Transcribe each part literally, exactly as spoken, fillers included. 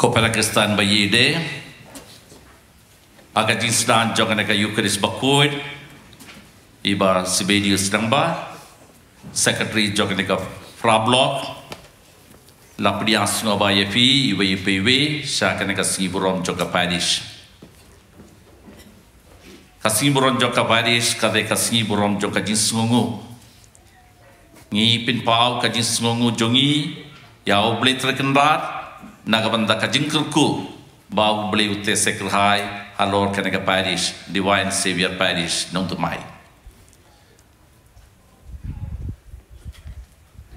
Ko para Khristan ba ïeit, ha ka jingsdang jong kane ka Eucharist bakhuid, i Bah Sibedius Dangba, Secretary jong kane ka Phra Block, la pdiang sngewbha ïa phi iwei pa iwei sha kane ka sngi burom jong ka parish. Ka sngi burom jong ka parish ka dei ka sngi burom jong ka jingsngewnguh. Ngi pynpaw ka jingsngewnguh jong ngi ïa U Blei Trai Kynrad na ka bynta ka jingkyrkhu ba U Blei u te seh kyrhai halor kane ka parish, Divine Saviour Parish Nongthymmai.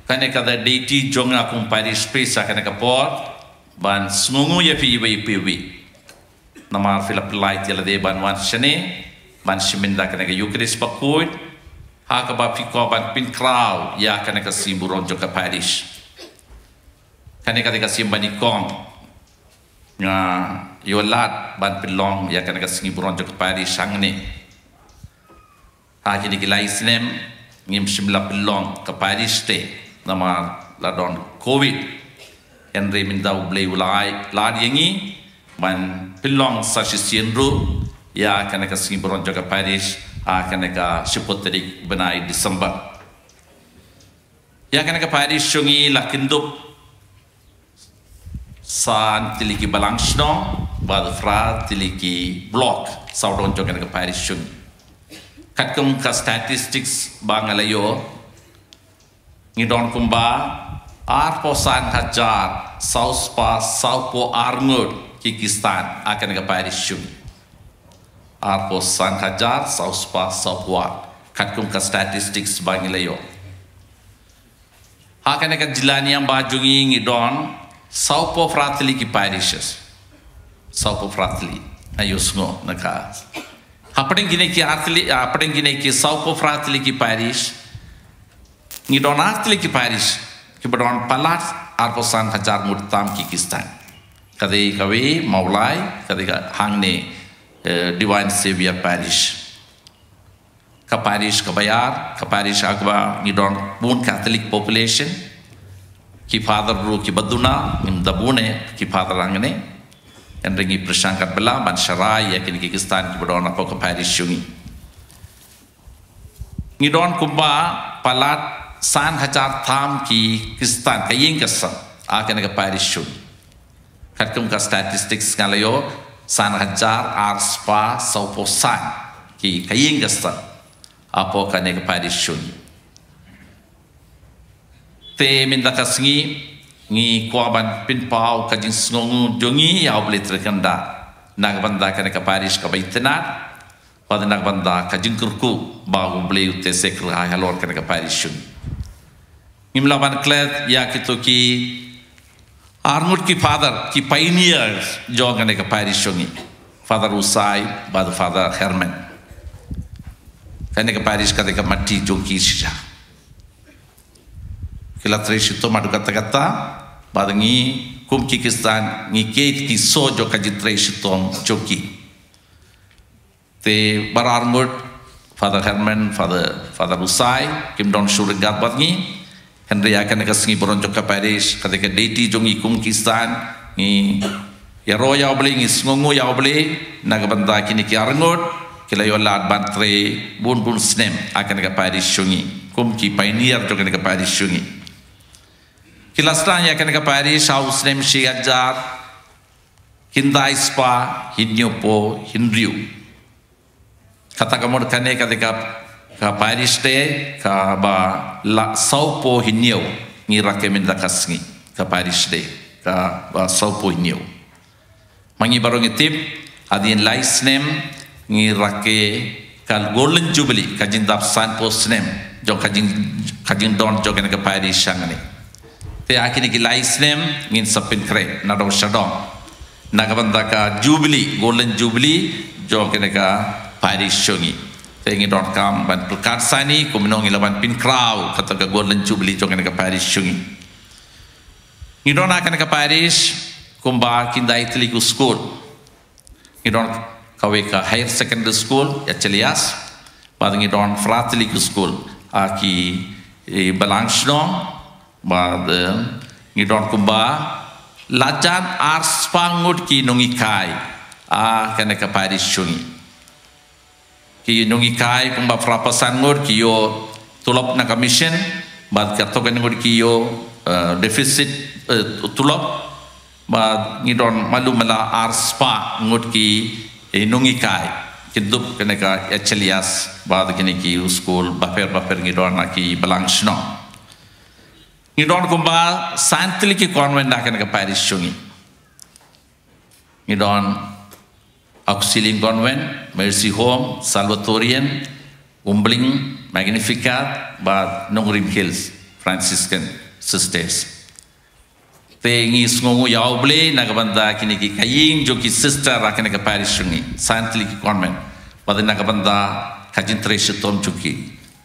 Kane ka dei duty jong nga kum parish priest ha kane ka por ban sngewnguh ïa phi iwei pa iwei. Namar phi la pynlait ïa lade ban wan shane ban shim ïa kane ka Eucharist bakhuid, ha kaba phi kwah ban pynkhraw ïa kane ka sngi burom jong ka parish. Kane ka dei ka sien ba nyngkong nga ïoh lad ban pynlong ïa kane ka sngi burom jong ka parish hangne. Ha kine ki lai snem ngim shym la pynlong ka parish te namar la don covid. Hynrei mynta U Blei u la ai lad ïa ngi ban pynlong sa shisien ruh ïa kane ka sngi burom jong ka parish ha kane ka shiphew tarik bnai December. Ïa kane ka parish jong ngi la kyndup san tylli ki balang shnong bad phra tylli ki block sawdong jong kane ka parish jong ngi. Katkum ka statistics ba nga la ïoh, ngi don kumba arphew san hajar saw spah sawphew ar ngut ki Khristan ha kane ka parish jong ngi. Arphew san hajar saw spah sawphew ar, katkum ka statistics ba ngi la ïoh. Ha kane ka jylla niam ba jong ngi ngi don sawphew phra tylli ki parishes. Sawphew phra tylli. Ayo sngo na ka. Hapdeng kine ki ar tylli, hapdeng kine ki sawphew phra tylli ki parish, ngi don ar tylli ki parish kiba don palat arphew san hajar ngut tam ki Khristan. Ka dei kawei Mawlai, ka dei ka hangne, eh, Divine Saviour Parish. Ka parish kaba ïar, ka parish ha kaba ngi don bun Catholic population. Ki father ruh kiba duna, ngim da bun eh ki father hangne. Hynrei ngi pyrshang katba lah ban sharai ïa kine ki Khristan kiba don hapoh ka parish jong ngi. Ngi don kumba palat san hajar tam ki Khristan, ka ïing ka sem ha kane ka parish jong ngi. Katkum ka statistics nga la ïoh, san hajar ar spah sawphew san ki, ka ïing ka sem hapoh kane ka parish jong ngi. Te mynta ka sngi ngi kwah ban pynpaw ka jingsngewnguh jong ngi ïa U Blei Trai Kynrad na ka bynta kane ka parish kaba itynnad, bad na ka bynta ka jingkyrkhu ba U Blei u te seh kyrhai halor kane ka parish jong ngi. Ngim lah ban klet ïa kito ki ar ngut ki father, ki pioneers jong kane ka parish jong ngi, Father Usai bad Father Herman. Kane ka parish ka dei ka mati jong ki shisha. Ki la trei shitom haduh katta katta, bad ngi kum ki Khristan ngi kit ki soh jong ka jingtrei shitom jong ki. Te baroh ar ngut, Father Herman, Father, Father Usai, kim don shuh ryngkat bad ngi. Hynrei ïa kane ka sngi burom jong ka parish, ka dei ka duty jong ngi kum ki Khristan, ngi ïaroh ïa U Blei, ngi sngewnguh ïa U Blei na ka bynta kine ki ar ngut ki la ïoh lad ban trei bun bun snem ha kane ka parish jong ngi kum ki pioneer jong kane ka parish jong ngi. Ki la sdang ïa kane ka parish ha u snem shi hajar khyndai spah hynñiewphew hynriew. Kata ka mut kane ka dei ka, ka parish te kaba la sawphew hynñiew ngi rakhe mynta ka sngi. Ka parish te kaba sawphew hynñiew. Ma ngi baroh ngi tip, hadien lai snem ngi rakhe ka Golden Jubilee, ka jingdap sanphew snem jong ka jing, ka jingdon jong kane ka parish hangne. Te ha kine ki lai snem ngin sa pynkhreh naduh shadong na ka bynta ka Jubilee, Golden Jubilee jong kane ka parish jong ngi. Te ngi donkam ban pyrkhat sani kumno ngi lah ban pynkhraw kata ka Golden Jubilee jong kane ka parish jong ngi. Ngi don ha kane ka parish kumba khyndai tylli ki skul. Ngi don kawei ka higher secondary school, Achelias, bad ngi don phra tylli ki skul ha ki, eh, balang shnong, bad, eh, ngi don kumba Lajan arspah ngut ki nonghikai ha kane ka parish jong ngi. Ki nonghikai kumba phra phew san ngut ki ïoh tulop na ka mission, bad katto katne ngut ki ïoh, eh, deficit, eh, tulop, bad ngi don malu mala arspah ngut ki, eh, nonghikai, ki dup kane ka Achilles, bad kine ki skul bapher bapher ngi don ha ki balang shnong. Ngi don kumba san tylli ki convent ha kane ka parish jong ngi. Ngi don Auxilium Convent, Mercy Home, Salvatorian, Umbling, Magnificat, bad Nongrim Hills, Franciscan Sisters. Te ngi sngewnguh ïa U Blei na ka bynta kine ki ka ïing jong ki sister ha kane ka parish jong ngi, san tylli ki convent. Bad na ka bynta ka jingtrei shitom jong ki.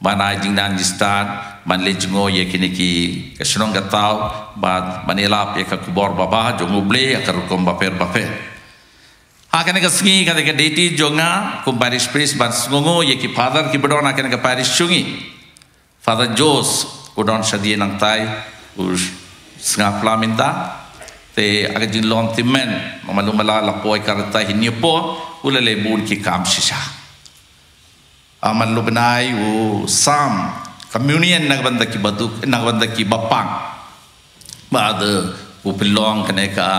Ban ai jingnang jingstad, ban leit jngoh ïa kine ki ka shnong ka thaw, bad ban ïalap ïa ka khubor babha jong U Blei ha ka rukom bapher bapher. Ha kane ka sngi kane ka duty jong nga kum parish priest ban sngewnguh ïa ki father kiba don ha kane ka parish jong ngi. Father Jos u don shadien nangtai, u sngap la mynta. Te ha ka jinglong tymmen, malu mala la poi ka rta hi ñiew por, u la leh bun ki kam shisha. Aman lubnai u sam communion na ka bynta ki baduk, na ka bynta ki bapang. Bad u pynlong kane ka,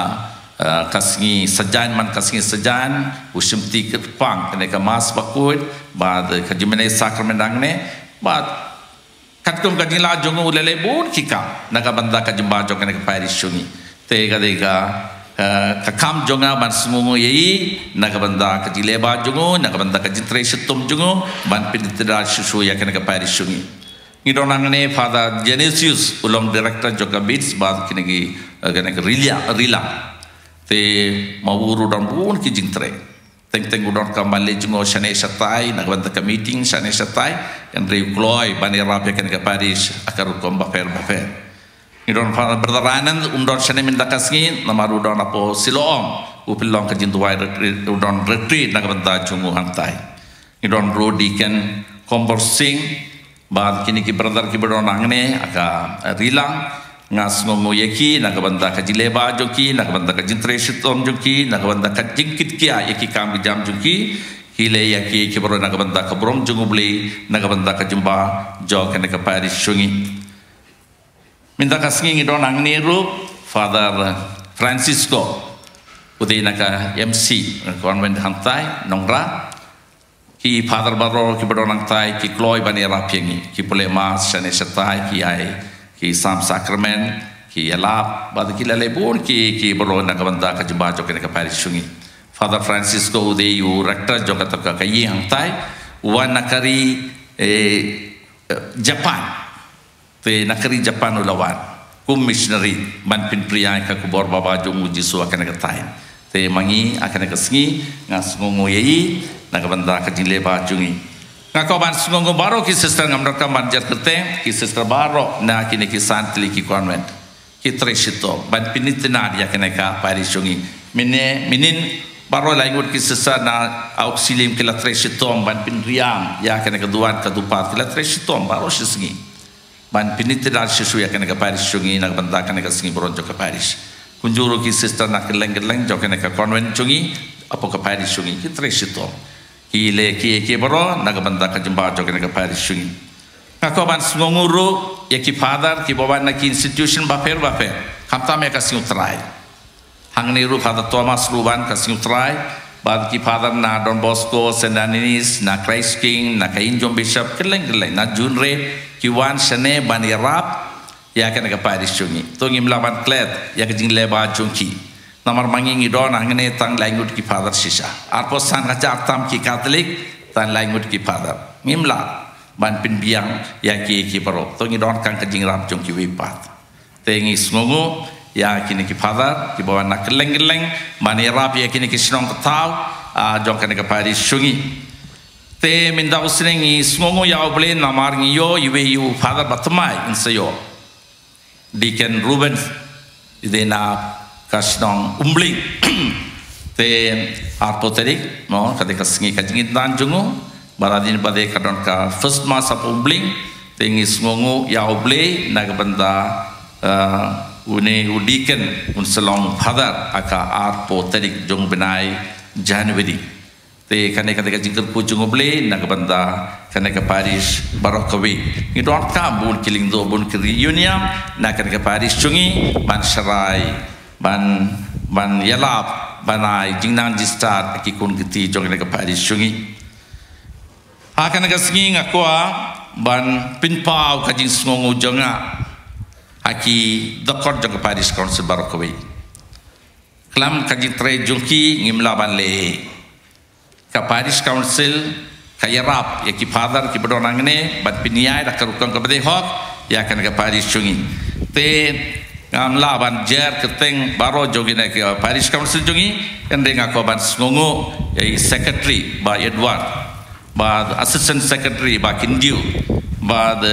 eh, ka sngi sajan, man ka sngi sajan, u shimti kyrpang kane ka mass bakhuid, bad ka jingmane sacrament hangne, bad katkum ka jinglah jong u la leh bun ki kam na ka bynta ka jingbah jong kane ka parish jong ngi. Te ka dei ka, eh, ka kam jong nga ban sngewnguh ïa i na ka bynta ka jingleh bah jong u, na ka bynta ka jingtrei shitom jong u, ban pyntnat shuh shuh ïa kane ka parish jong ngi. Ngi don hangne Father Genesius u long director jong ka bits bad kine ki, eh, kane ka rilia, rilang. Te ma u ruh don bun ki jingtrei. Teng teng u don ka ban leit jngoh shane shatai, na ka bynta ka meeting shane shatai, hynrei u kloi ban ïarap ïa kane ka parish ha ka rukom bapher bapher. Ngi don Father Brother Anand, um don shane mynta ka sngi, namar u don hapoh Siloam, u pynlong ka jingduwai retreat, u don retreat na ka bynta jong u hangtai. Ngi don ruh Deacon Kombor Singh, bad kine ki brother kiba don hangne ha ka rilang, nga sngewnguh ïa ki na ka bynta ka jingleh bah jong ki, na ka bynta ka jingtrei shitom jong ki, na ka bynta ka jingkit kiad ïa ki kam ki jam jong ki. Ki leh ïa ki, ki baroh na ka bynta ka burom jong U Blei, na ka bynta ka jingbah jong kane ka parish jong ngi. Mynta ka sngi ngi don hangne ruh Father Francisco, u dei na ka M C convent hangtai Nongrah. Ki father baroh kiba don hangtai ki kloi ban ïarap ïa ngi, ki pule mass shane shatai, ki ai ki sam sacrament, ki ïalap, bad ki la leh bun ki, ki baroh na ka bynta ka jingbah jong kane ka parish jong ngi. Father Francisco u dei u rector jong kata ka ïing hangtai, u wan na ka ri, eh, eh, Japan. Te na ka ri Japan u la wan kum missionary ban pynphriang ïa ka khubor babha jong U Jisu ha kane ka thaiñ. Te ma ngi ha kane ka sngi nga sngewnguh ïa i na ka bynta ka jingleh bah jong ngi. Nga kwah ban sngewnguh baroh ki sister, ngam donkam ban jer kyrteng, ki sister baroh na kine ki san tylli ki convent. Ki trei shitom ban pynitynnad ïa kane ka parish jong ngi. Mynne, mynnin baroh lai ngut ki sister na Auxilium ki la trei shitom ban pynriam ïa kane ka duwan ka dupat, ki la trei shitom baroh shi sngi ban pynitynnad shisha ïa kane ka parish jong ngi na ka bynta kane ka sngi burom jong ka parish. Kumjuh ruh ki sister na kylleng kylleng jong kane ka convent jong ngi hapoh ka parish jong ngi ki trei shitom. Ki leh kiei kiei baroh na ka bynta ka jingbah jong kane ka parish jong ngi. Nga kwah ban sngewnguh ruh ïa ki father kiba wan na ki institution bapher bapher, khamtam ïa ka Sngi U Trai. Hangne ruh Father Thomas ruh u wan ka Sngi U Trai, bad ki father na Don Bosco, Saint Anthony's, na Christ King, na ka Injong Bishop, kylleng kylleng, na June Ray, ki wan shane ban ïarap ïa kane ka parish jong ngi. To ngim lah ban klet ïa ka jingleh bah jong ki. Namar ma ngi ngi don hangne tang lai ngut ki father shisha. Arphew san hajar tam ki Catholic, tang lai ngut ki father. Ngim lah ban pynbiang ïa ki, ki baroh. To ngi donkam ka jingïarap jong kiwei pat. Te ngi sngewnguh ïa kine ki father kiba wan na kylleng kylleng ban ïarap ïa kine ki shnong ki thaw, ah, jong kane ka parish jong ngi. Te mynta u sneng ngi sngewnguh ïa U Blei namar ngi ïoh iwei u father ba thymmai, ngi sa ïoh Deacon Reuben, i dei na ka shnong Umbling. Te arphew tarik, no, ka dei ka sngi ka jingïaid jong u, bad hadien ba dei ka don ka first mass hapoh Umbling. Te ngi sngewnguh ïa U Blei na ka bynta, eh, Une u deacon un sa long father ha ka arphew tarik jong bnai January. Te kane ka dei ka jingkyrkhu jong U Blei na ka bynta kane ka parish baroh kawei. Ngi donkam bun ki lyngdoh, bun ki riewniam na kane ka parish jong ngi ban sharai, ban, ban ïalap, ban ai jingnang jingstad ha ki khun ki kti jong kane ka parish jong ngi. Ha kane ka sngi nga kwah ban pynpaw ka jingsngewnguh jong nga ha ki dkhot jong ka parish council baroh kawei. Khlem ka jingtrei jong ki ngim lah ban leh. Ka parish council ka ïarap ïa ki father kiba don hangne ban pynïaid da ka rukom kaba dei hok ïa kane ka parish jong ngi. Te ngam lah ban jer kyrteng baroh jong kine ki parish council jong ngi, hynrei nga kwah ban sngewnguh ïa i secretary Bah Edward, bad assistant secretary Bah Kindiu, bad,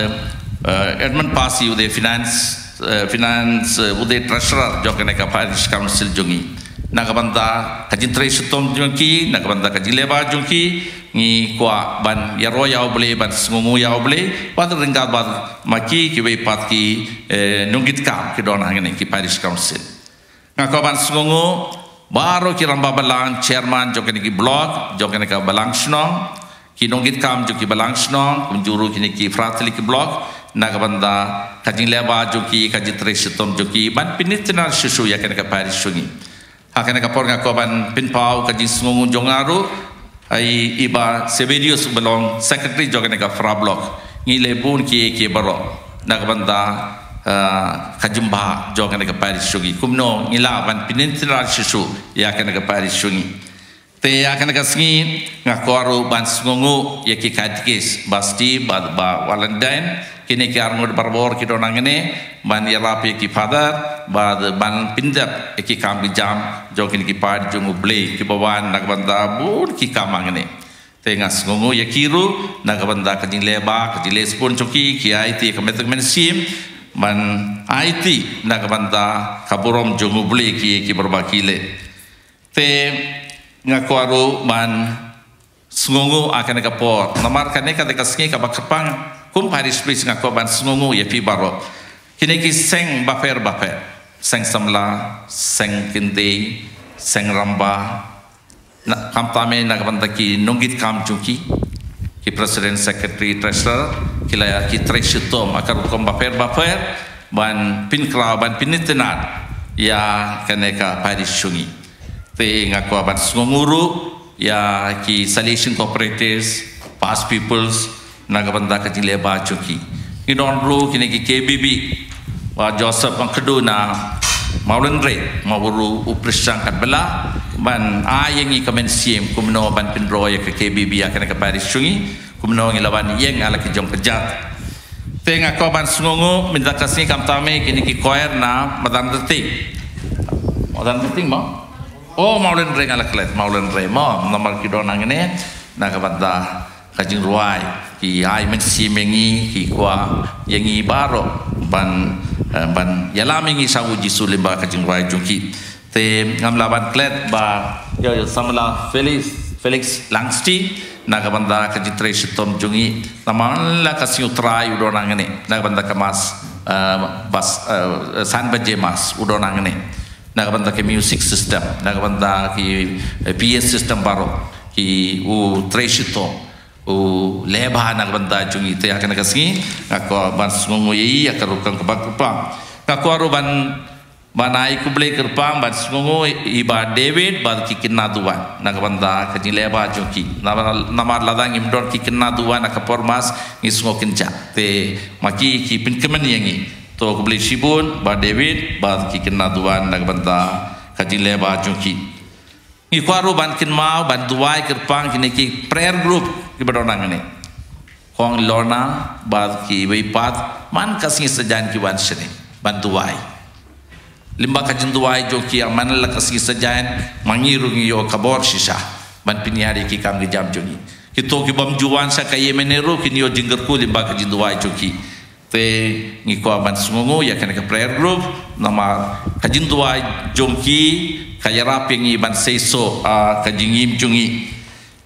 eh, Edmund Passy u dei finance, eh, finance, eh, u dei treasurer jong kane ka parish council jong ngi. Na ka bynta ka jingtrei shitom jong ki, na ka bynta ka jingleh bha jong ki, ngi kwah ban ïaroh ïa U Blei, ban sngewnguh ïa U Blei, bad ryngkat bad ma ki kiwei pat ki, eh, nongkitkam ki don hangne ki parish council. Nga kwah ban sngewnguh baroh ki rangbah balang, chairman jong kine ki block, jong kine ki balang shnong, ki nongkitkam jong ki balang shnong, kumjuh ruh kine ki fraternity block, na ka bynta ka jingleh bha jong ki, ka jingtrei shitom jong ki ban pynitynnad shuh shuh ïa kane ka parish jong ngi. Ha kane ka por nga kwah ban pynpaw ka jingsngewnguh jong nga ruh ïa i Bah Sebedius uba long secretary jong kane ka fra block. Ngi leh bun ki, ki baroh na ka bynta, eh, ka jingbha jong kane ka parish jong ngi. Kumno ngi lah ban pynitynnad shuh shuh ïa kane ka parish jong ngi. Te ïa kane ka sngi nga kwah ruh ban sngewnguh ïa ki katikis, Bah Steve bad Bah Valentine, kine ki arngut barabor ki don hangne ban ïarap ïa ki father bad ban pyndep ïa ki kam ki jam jong kine ki paid jong U Blei kiba wan na ka bynta bun ki kam hangne. Te nga sngewnguh ïa ki ruh na ka bynta ka jingleh bha, ka jingleh shibun jong ki, ki aiti ka met ka mynsiem ban aiti na ka bynta ka burom jong U Blei ki, ki baroh ba ki leh. Te nga kwah ruh ban sngewnguh ha kane ka por, namar kane ka dei ka sngi kaba kyrpang. Kum parish priest nga kwah ban sngewnguh ïa phi baroh, kine ki seng bapher bapher, seng samla, seng kynthei, seng rangbah, na, khamtam eh na ka bynta ki nongkitkam jong ki, ki president, secretary, treasurer, ki la ïa ki trei shitom ha ka rukom bapher bapher ban pynkhraw, ban pynitynnad ïa kane ka parish jong ngi. Te nga kwah ban sngewnguh ruh ïa ki Salesian Cooperatives, Past Pupils, na ka bynta ka jingleh bha jong ki. Ngi don ruh kine ki K B B, Bah Joseph Mangkhaduna Mawlynrei, ma u ruh u pyrshang katba lah ban ai ïa ngi ka mynsiem kumno ban pynroi ïa ka K B B ha kane ka parish jong ngi, kumno ngi lah ban ïeng ha la ki jong ka jait. Te nga kwah ban sngewnguh mynta ka sngi, khamtam eh kine ki choir na Madanrting. Madanrting mo? Oh, Mawlynrei nga la klet, Mawlynrei mo, namar ki don hangne na ka bynta ka jingrwai, ki ai mynsiem ïa ngi, ki kwah ïa ngi baroh ban, eh, ban ïalam ïa ngi sha u Jisu lyngba ka jingrwai jong ki. Te ngam lah ban klet Bah, ïa, ïa, samla Felix, Felix Langsti, na ka bynta ka jingtrei shitom jong ngi, namar la ka sngi U Trai u don hangne na ka bynta ka mass, eh, bas, eh, san baje mass u don hangne, na ka bynta ka music system, na ka bynta ki, eh, P A system baroh, ki u trei shitom, u leh bha na ka bynta jong ngi. Te ha kane ka sngi nga kwah ban sngewnguh ïa i ha ka rukom kaba kyrpang. Nga kwah ruh ban, ban ai khublei kyrpang, ban sngewnguh ïa i Bah David bad ki khynnah duwan na ka bynta ka jingleh bha jong ki. Namar, namar lada ngim don ki khynnah duwan ha ka por mass, ngi sngew kynjah. Te ma ki ki pynkmen ïa ngi. To khublei shibun Bah David bad ki khynnah duwan na ka bynta ka jingleh bha jong ki. Ngi kwah ruh ban kynmaw ban duwai kyrpang kine ki prayer group kiba don hangne. Kong Lorna bad kiwei pat, man ka sngi Saitjaiñ ki wan shane ban duwai. Lyngba ka jingduwai jong ki, man la ka sngi Saitjaiñ ma ngi ruh ngi ïoh ka bor shisha ban pynïaid ïa ki kam ki jam jong ngi. Kito ki bym ju wan sha ka ïing mane ruh kin ïoh jingkyrkhu lyngba ka jingduwai jong ki. Te ngi kwah ban sngewnguh ïa kane ka prayer group, namar ka jingduwai jong ki ka ïarap ïa ngi ban seisoh, ah, ka jingim jong ngi.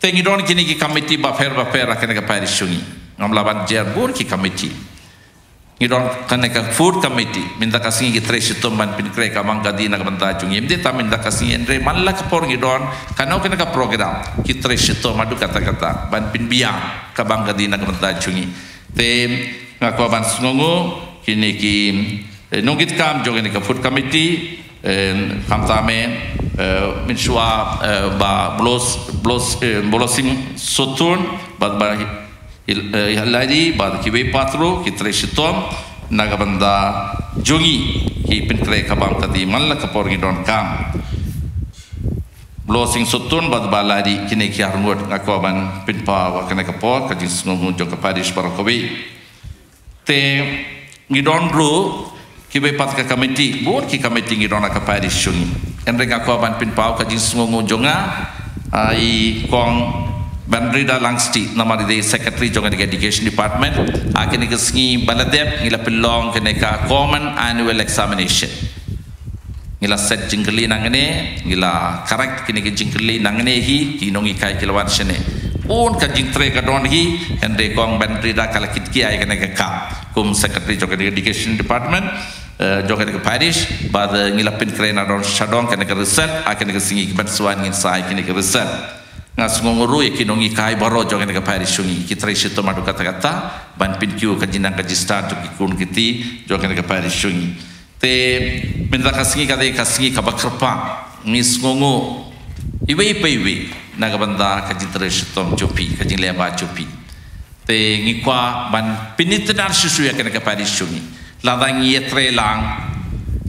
Te ngi don kine ki committee bapher bapher ha kane ka parish jong ngi. Ngam lah ban jer bun ki committee. Ngi don kane ka food committee, mynta ka sngi ki trei shitom ban pynkhreh ka bam ka dih na ka bynta jong ngi. Ym dei tang mynta ka sngi, hynrei man la ka por ngi don kano kano ka program, ki trei shitom haduh katta katta ban pynbiang ka bam ka dih na ka bynta jong ngi. Te nga kwah ban sngewnguh kine ki, eh, nongkitkam jong kane ka food committee, eh, khamtam eh, eh, mynshuwa, eh, Bah Blos, Blos, eh, Blessing Sotun, bad Bah Hil-, eh, Hilary, bad kiwei pat ruh ki trei shitom na ka bynta jong ngi, ki pynkhreh ka bam ka dih man la ka por ngi donkam. Blessing Sotun bad Bah Hilary, kine ki arngut nga kwah ban pynpaw ha kane ka por ka jingsngewnguh jong ka parish baroh kawei. Te ngi don ruh kiwei pat ka committee, bun ki committee ngi don ha ka parish jong ngi. Hynrei nga kwah ban pynpaw ka jingsngewnguh jong nga, ah, i Kong Benrida Langstieh, namar i dei secretary jong ka education department. Ha kine ki sngi ba la dep ngi la pynlong kane ka common annual examination. Ngi la set jingkylli nangne, ngi la correct kine ki jingkylli nangne hi, ki nonghikai ki la wan shane. Bun ka jingtrei ka don hi, hynrei Kong Benrida ka la kit kiai kane ka kam kum secretary jong ka education department, eh, jong ka parish, bad, eh, ngi la pynkhreh na don shadong kane ka result, ha kane ka sngi ki ban sa wan ngin sa ai kane ka result. Nga sngewnguh ruh ïa ki nonghikai baroh jong kane ka parish jong ngi, ki trei shitom haduh katta katta ban pynkiew ka jingnang ka jingstad jong ki khun ki kti jong kane ka parish jong ngi. Te mynta ka sngi ka dei ka sngi kaba kyrpang, ngi sngewnguh iwei pa iwei na ka bynta ka jingtrei shitom jong phi, ka jingleh bha jong phi. Te ngi kwah ban pynitynnad shuh shuh ïa kane ka parish jong ngi. Lada ngi ïatrei lang,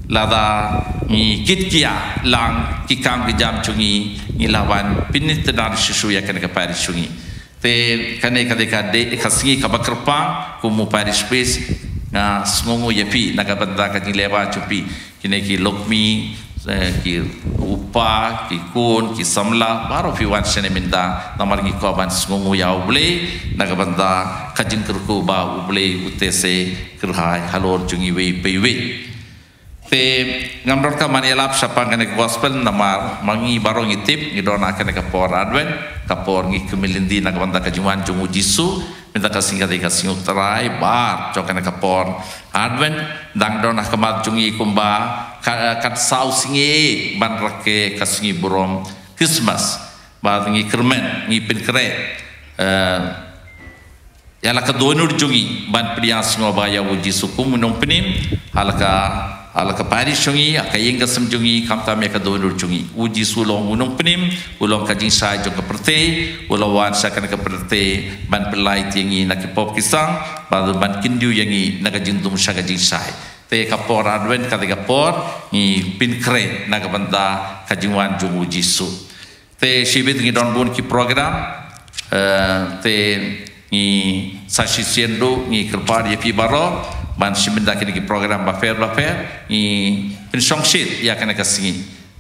lada ngi kit kiar lang ki kam ki jam jong ngi, ngi lah ban pynitynnad shuh shuh ïa kane ka parish jong ngi. Te kane ka dei ka dei ka sngi kaba kyrpang, kum u parish priest nga sngewnguh ïa phi na ka bynta ka jingleh bha jong phi. Kine ki lok kmie, eh, ki u kpa, ki khun, ki samla, baroh phi wan shane mynta, namar ngi kwah ban sngewnguh ïa U Blei na ka bynta ka jingkyrkhu ba U Blei u te sa kyrhai halor jong ngi iwei pa iwei. Te ngam donkam ban ïalap shaphang kane ka gospel namar ma ngi baroh ngi tip ngi don ha kane ka por Advent, ka por ngi khmih lynti na ka bynta ka jingwan jong U Jisu. Mynta ka sngi ka dei ka sngi U Trai, bad jong kane ka por Advent dang don ha khmat jong ngi kumba ka, kat saw sngi ban rakhe ka sngi burom Christmas. Bad ngi kyrmen, ngi pynkhreh, eh, ïa la ka dohnud jong ngi ban pdiang sngewbha ïa U Jisu kum u nongpynim ha la ka, ha la ka parish jong ngi, ha ka ïing ka sem jong ngi, khamtam ïa ka dohnud jong ngi. U Jisu u long u nongpynim, u long ka jingshai jong ka pyrthei, u la wan sha kane ka pyrthei ban pyllait ïa ngi na ki pop ki sang, bad ban kyndiw ïa ngi na ka jingdum sha ka jingshai. Te ka por Advent ka dei ka por ngi pynkhreh na ka bynta ka jingwan jong U Jisu. Te shibit ngi don bun ki program, eh, te ngi sa shisien ruh ngi kyrpad ïa phi baroh ban shim bynta kine ki program bapher bapher, ngi pynshongshit ïa kane ka sngi,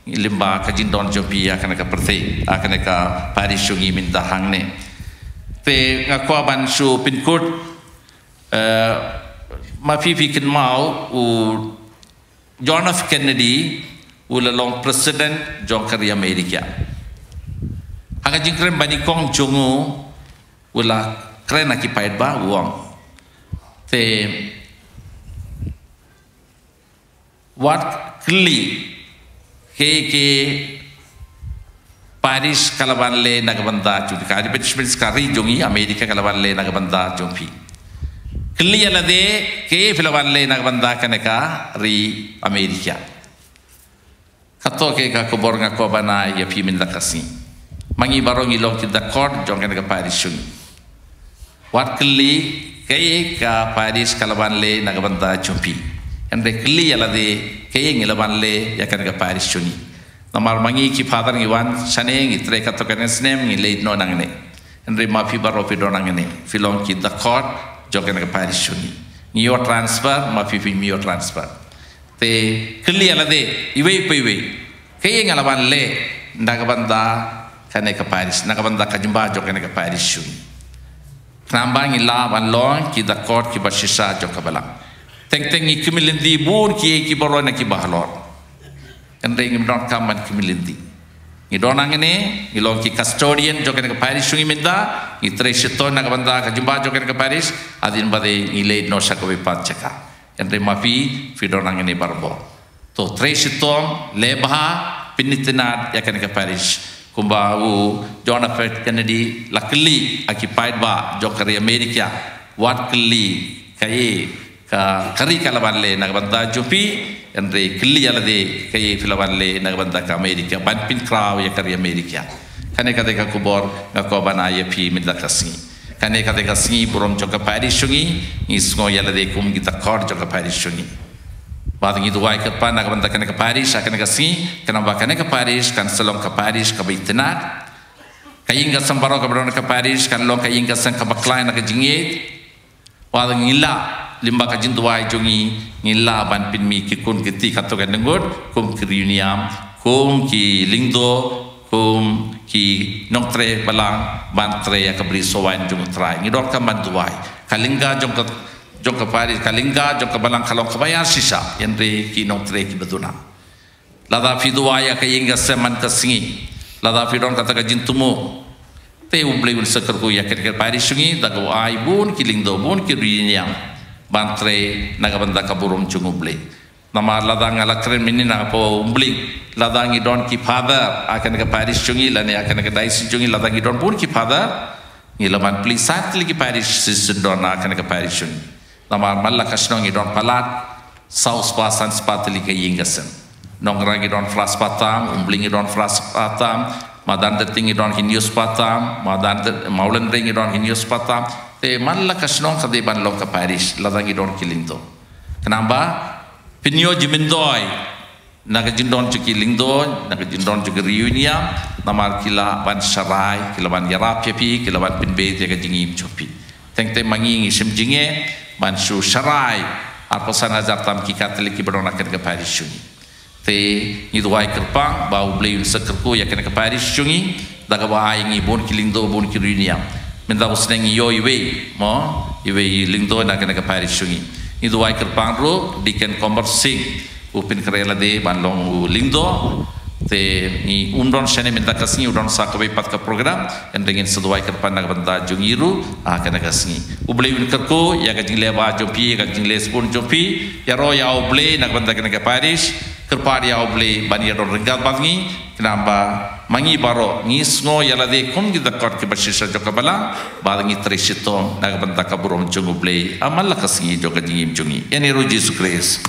ngi lyngba ka jingdon jong phi ïa kane ka pyrthei, ïa kane ka parish jong ngi mynta hangne. Te nga kwah ban shu pynkut, eh, ma phi phi kynmaw u John F Kennedy u la long president jong ka ri America. Ha ka jingkren ba nyngkong jong u, u la kren ha ki paidbah u ong, te wat kylli kaei kaei parish ka la wan leh na ka bynta jong phi. Ka ri Benjamin ka ri jong i America ka la wan leh na ka bynta jong phi. Kylli ïa lade kaei phi la wan leh na ka bynta kane ka ri America. Kato kaei ka khubor nga kwah ban ai ïa phi mynta ka sngi. Ma ngi baroh ngi long ki dakot jong kane ka parish jong ngi. Wat kylli kaei ka parish ka la wan leh na ka bynta jong phi. Hynrei kylli ïa lade kaei ngi la wan leh ïa kane ka parish jong ngi. Namar ma ngi ki father ngi wan shane ngi trei katto katne snem ngi leit noh nangne. Hynrei ma phi baroh phi don nangne, phi long ki dakot jong kane ka parish jong ngi. Ngi ïoh transfer, ma phi phim ïoh transfer. Te kylli ïa lade iwei pa iwei, kaei nga la wan leh na ka bynta kane ka parish, na ka bynta ka jingbha jong kane ka parish jong ngi. Khnang ba ngin lah ban long ki dakot kiba shisha jong ka Balang. Teng teng ngi khmih lynti bun kiei kiei baroh na kiba halor. Hynrei ngim donkam ban khmih lynti. Ngi don hangne, ngi long ki custodian jong kane ka parish jong ngi mynta, Ngi trei shitom na ka bynta ka jingbah jong kane ka parish, hadien ba dei ngi leit noh sha kawei pat jaka. Hynrei ma phi, phi don hangne barabor. To trei shitom, leh bha, pynitynnad ïa kane ka parish. Kumba u John F Kennedy la kylli ha ki paidbah jong ka ri Amerika, wat kylli kaei ka, ka ri ka la ban leh na ka bynta jong phi, hynrei kylli ïa lade kaei phi la ban leh na ka bynta ka Amerika, ban pynkhraw ïa ka ri Amerika. Kane ka dei ka khubor nga kwah ban ai ïa phi mynta ka sngi. Kane ka dei ka sngi burom jong ka parish jong ngi, ngi sngew ïa lade kum ki dkhot jong ka parish jong ngi. Bad ngi duwai kyrpad na ka bynta kane ka parish ha kane ka sngi, khnang ba kane ka parish kan sa long ka parish kaba itynnad. Ka ïing ka sem baroh kaba don ha ka parish kan long ka ïing ka sem kaba khlaiñ na ka jingïeit. Wat ngi lah lyngba ka jingduwai jong ngi, ngi lah ban pynmih ki khun ki kti katto katne ngut, kum ki riewniam, kum ki lyngdoh, kum ki nongtrei balang, ban trei ïa ka bri sohwaiñ jong U Trai. Ngi donkam ban duwai. Ka lynga jong ka, jong ka parish, ka lynga jong ka balang ka long kaba ïar shisha, hynrei ki nongtrei kiba duna. Lada phi duwai ïa ka ïing ka sem man ka sngi, lada phi don kata ka jingthmu, te U Blei un sa kyrkhu ïa kane ka parish jong ngi, da kaba ai bun ki lyngdoh, bun ki riewniam ban trei na ka bynta ka burom jong U Blei. Namar lada nga la kren mynnin ha ka por U Blei, lada ngi don ki father ha kane ka parish jong ngi, lane ha kane ka diocese jong ngi, lada ngi don bun ki father, ngi lah ban plie san tylli ki parish shisien don ha kane ka parish jong ngi. Namar man la ka shnong ngi don palat saw spah san spah tylli ka ïing ka sem. Nongrah ngi don phra spah tam, Umbling ngi don phra spah tam, Madan Derting ngi don hynñiew spah tam, Madan Der-, Mawlynrei ngi don hynñiew spah tam. Te man la ka shnong ka dei ban long ka parish, lada ngi don ki lyngdoh. Khnang ba pynïoh jingmyntoi na ka jingdon jong ki lyngdoh, na ka jingdon jong ki riewniam, namar ki lah ban sharai, ki lah ban ïarap ïa phi, ki lah ban pynbeit ïa ka jingim jong phi. Teng teng ma ngi ngi shim jingeh ban shu sharai arphew san hajar tam ki Katholik kiba don ha kane ka parish jong ngi. Te ngi duwai kyrpang ba U Blei un sa kyrkhu ïa kane ka parish jong ngi, da kaba ai ngi bun ki lyngdoh, bun ki riewniam. Mynta u snem ngi ïoh iwei, mo, iwei lyngdoh na kane ka parish jong ngi. Ngi duwai kyrpang ruh Deacon Komar Singh, u pynkhreh lade ban long u lyngdoh. Te ngi, um don shane mynta ka sngi, u don sa kawei pat ka program, hynrei ngin sa duwai kyrpang na ka bynta jong ngi ruh ha kane ka sngi. U Blei un kyrkhu ïa ka jingleh bha jong phi, ïa ka jingleh sbun jong phi. Ïaroh ïa U Blei na ka bynta kane ka parish. Kyrpad ïa U Blei ban ïadon ryngkat bad ngi, khnang ba ma ngi baroh ngi sngew ïa lade kum ki dkhot kiba shisha jong ka balang, bad ngi trei shitom na ka bynta ka burom jong U Blei ha man la ka sngi jong ka jingim jong ngi. Ïa une u Jisu Khrist.